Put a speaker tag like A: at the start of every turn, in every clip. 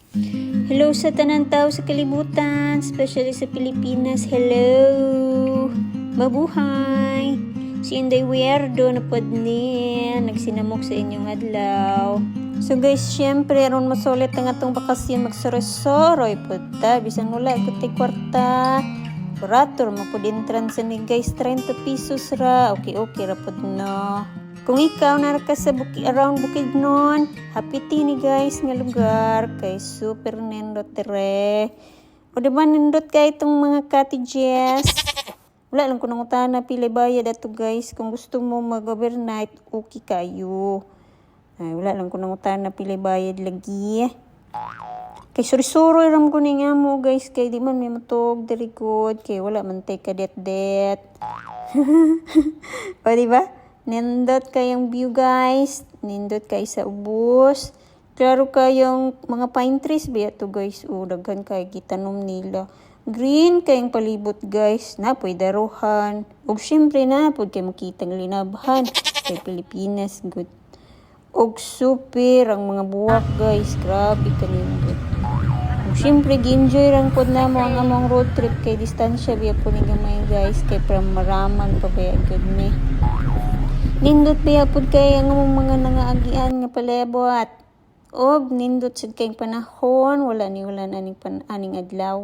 A: Hello sa tanan tao sa kalibutan, especially sa Pilipinas. Hello! Mabuhay! Si Inday Weirdo na pod ni nagsinamok sa inyong adlaw. So guys, syempre aron masulit ang atong bakasyon, magsoroy-soroy pod ta bisan wala ko tay kwarta. Barato ra man pod entrance ni, guys, 30 pesos ra. Okay okay ra pod, no? Kung ikaw nara ka sa around Bukidnon, happy ni guys nga lugar kay super nindot dire. O diba nindot kay itong mga cottages? Wala lang ko nangutana pila bayad ato, guys. Kung gusto mo mag-overnight, okay kayo. Ay, wala lang ko nangutana pila bayad lagi. Kay suri-suroy ram ko ni nga mo, guys, kay di man may mutog diri gud kay wala man tay kadet-det. O di ba? Nindot kayong view, guys. Nindot kay sa ubos. Klaro kayong mga pine trees ba to, guys. O daghan kay gitanom nila. Green kayong palibot, guys. Na poy daruhan. Ug syempre na pod kay makitang linabhan kay Pilipinas good. Og super ang mga buwak, guys. Grabe kanindot. Ug syempre gi-enjoy rang pod namo ang among road trip kay distansya biya po ni gamay, guys, kay from Maraman pa baya gud mi. Nindot biya pod kay ang among mga nangaagian nga palibot. Og nindot sad kay panahon, wala ni ulan aning aning adlaw.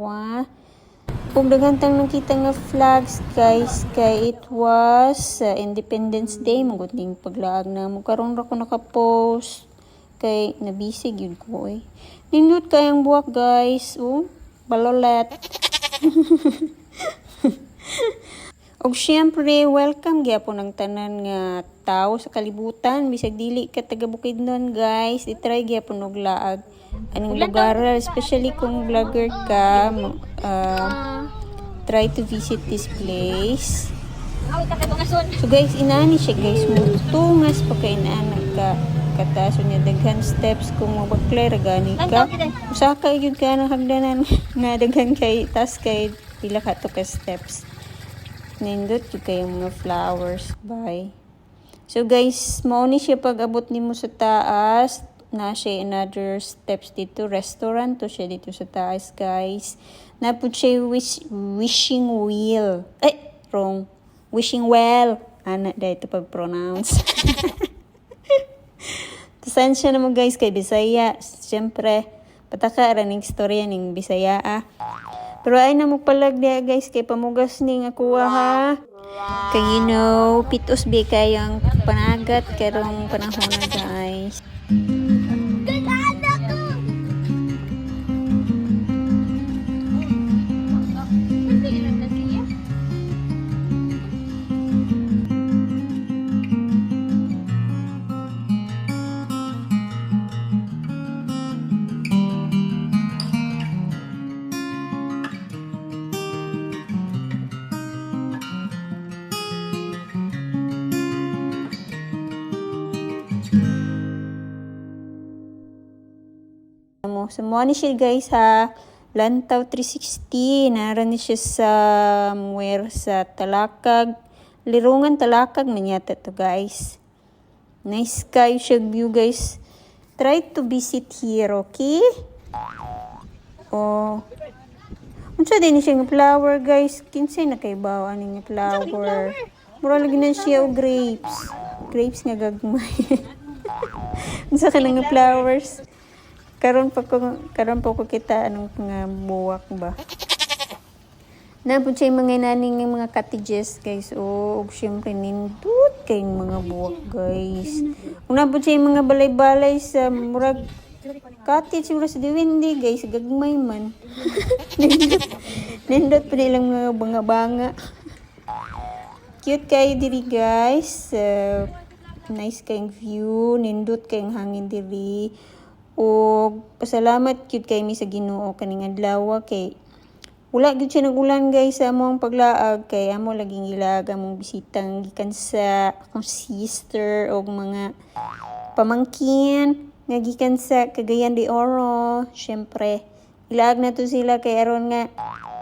A: Ug daghan tang nakita nga flags, guys, kay it was Independence Day magud ning paglaag namo. Karon ra ko naka-post kay nabisi gyud ko eh. Nindot kay ang buwak, guys, oh, balolet. Og syempre, welcome gyapon ang tanan nga tao sa kalibutan bisag dili ka taga Bukidnon, guys. I-try gyapon og laag aning lugar, especially kung vlogger ka, try to visit this place. So guys, inani siya, guys, mutungas pa kay inaana ka kataas niya, daghan steps. Kung mabaklay ra gani ka, usaka gyud ka ng hagdanan nga daghan kay taas kay pila ka to ka steps. Nindot jud kayong mga flowers bye. So guys, mao ni siya pag abot nimo sa taas, na siya another steps dito, restaurant to siya dito sa taas, guys. Na pud siya wishing wheel. Eh, wrong. Wishing well. Ana dito pag pronounce. Pasensya na mo, guys, kay Bisaya. Siyempre, pataka ra ning istorya ning Bisaya ah. Pero ay na mo palag diha, guys, kay pamugas ning akuha ha. Kay pitos bi kayang panagat karong panahon na, guys.
B: Gagana ko!
A: Mo. So, mo ni siya, guys, ha. Lantaw 360. Nara ni siya sa somewhere sa Talakag. Lirungan, Talakag man yata to, guys. Nice kayo siya view, guys. Try to visit here, okay? Oh. Unsa din siya nga flower, guys? Kinsay na kay bawa ani nga flower? Mura lagi na siya og grapes. Grapes nga gagmay. Unsa ka nga flowers? Karon pa ko kita anong nga buwak ba. Napud siya yung mga naning nga mga cottages, guys. Oh, ug syempre nindot kay mga buwak, guys. Ug napud siya yung mga balay-balay sa murag cottage siguro sa Diwindi, guys, gagmay man. Nindot, nindot pa nilang mga banga-banga. Cute kayo diri, guys. Nice kayong view, nindot kayong hangin diri. Og pasalamat cute kay mi sa Ginoo kaning adlaw kay wala gyud siya nag-ulan, guys, sa among paglaag kay amo laging gilaag among bisitang gikan sa akong sister og mga pamangkin nga gikan sa Cagayan de Oro. Syempre, ilaag na to sila kay aron nga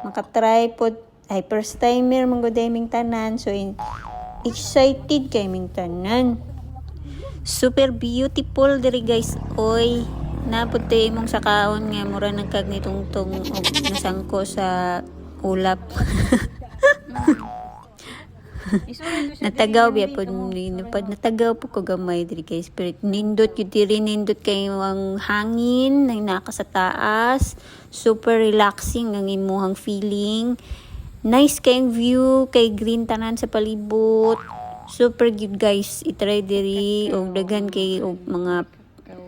A: makatry pod ay first timer man gud ming tanan, so excited kay ming tanan. Super beautiful diri, guys, oy. Naa pud tay imong sakaon nga mura nang kag nitungtong og nasangko sa ulap. Natagaw biya pod ni pad, natagaw po ko gamay diri, guys, pero nindot yun diri, nindot kayo ang hangin nang naka sa taas. Super relaxing ang imuhang feeling. Nice kayong view kay green tanan sa palibot. Super good, guys, i-try diri. Og daghan kay og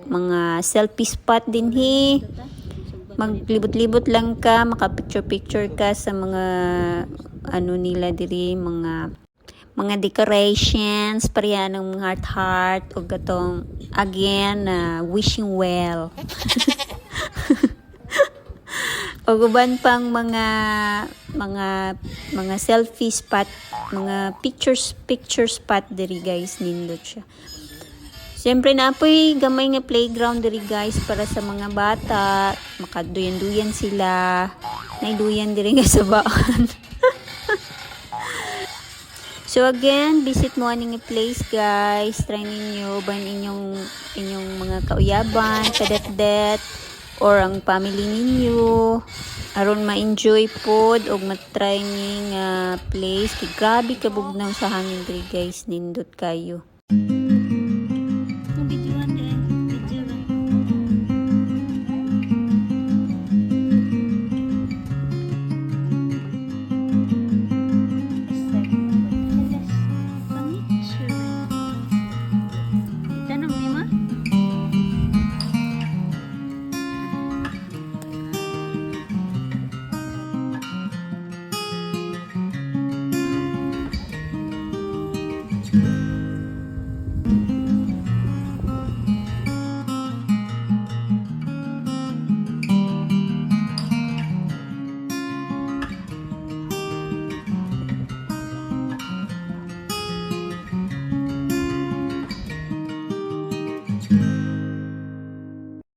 A: mga selfie spot dinhi. Maglibot-libot lang ka, maka picture picture ka sa mga ano nila diri, mga decorations, pareha ng heart heart o katong again wishing well. O uban pang mga selfie spot, mga pictures picture spot diri, guys, nindot siya. Siyempre, naa poy gamay nga playground diri, guys, para sa mga bata, makaduyan-duyan sila. Naiduyan diri nga sa baan. So again, visit mo aning place, guys. Try ninyo uban inyong mga kauyaban, kadetdet or ang family ninyo aron ma-enjoy pod og ma-try ni nga place kay grabe kabugnaw sa hangin diri, guys, nindot kayo.
B: Videoan din. Video lang. Pangitsu.
A: Itanong ni ma?